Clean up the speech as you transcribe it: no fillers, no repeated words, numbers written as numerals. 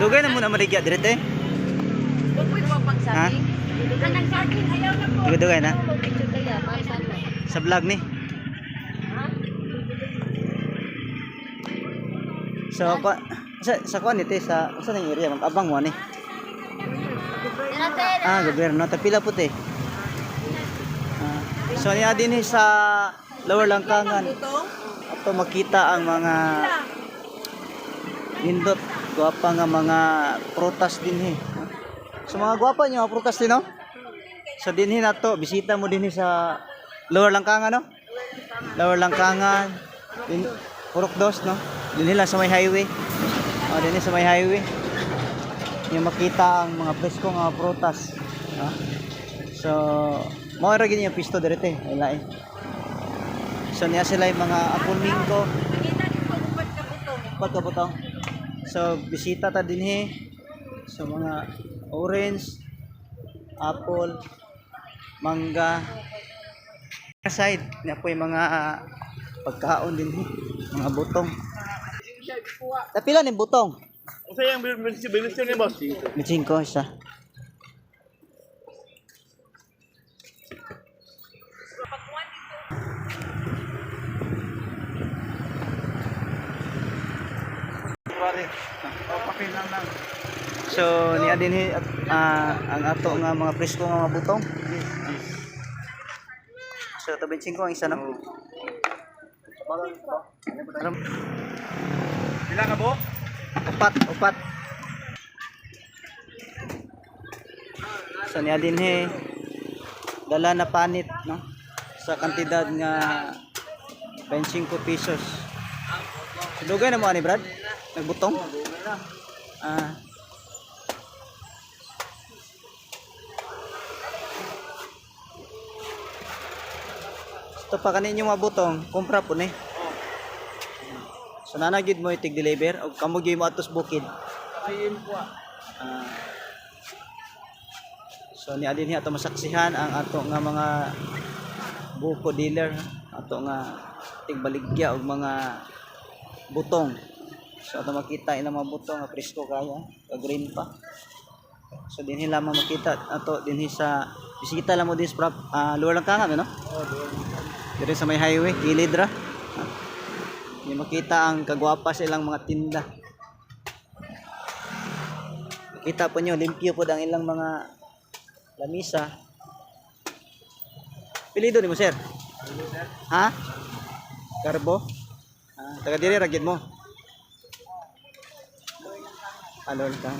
Dugay na muna maligya dire te. Huwag mo pang Ha? saging. Kanang saging, ayaw na po. Dugay na. Picture kaya, para saan mo? Sa vlog ni. Ha? So ko sa kuan ni te sa usa ning area mag-abang mo ni. Dira, sir. Ah, gobyerno tapila po te. Ah, so niya din eh sa Lower Langkangan. Ato makita ang mga nindot, gwapa nga mga prutas dinhi. So mga gwapa niyo mga prutas din no? So dinhi nato bisita mo dinhi sa Lower Langkangan no? Lower Langkangan. Din Purok Dos no? Dinhi lang sa may highway. Oh, dinhi sa may highway. Yung makita ang mga presko nga mga prutas. No? So, mao ra gini yung pisto dire te, ay lain. So niya sila yung mga apple mango, Nakita niyo po upat ka butong. pagkabutong. So bisita ta dinhi sa mga orange, apple, mangga. Side niya po yung mga pagkaon dinhi, mga butong. Tapila ni butong. Unsa yang bilisyon ni boss? May 5 isa. Papel lang lang. So niya dinhi ang ato nga mga presko nga mga butong. So 25 ang isa no. Pila ka bo? Upat, upat. So niya dinhi dala na panit no sa kantidad nga 25 pesos. So, dugay na mo ani Brad? Nagbutong? Ah. Ito pa kaninyo mga butong, kumpra po ni. So nanagid mo itig deliver og kamo gyud mo atos bukid. Ayun po. Ah. So ni adin ato masaksihan ang ato nga mga buko dealer ato nga tigbaligya og mga butong. So ato makita ilang mga butong nga presko kaya, ka green pa. So dinhi lamang makita ato dinhi sa bisita lang mo din sa lugar lang kangam no? Oh, Dire sa may highway, gilid ra. Ah. Hindi makita ang kagwapa sa ilang mga tinda. Kita po nyo, limpyo po ang ilang mga lamisa. Pilido ni mo, sir? Ha? Garbo? Ah, taga diri ra gyud mo. Alol ka.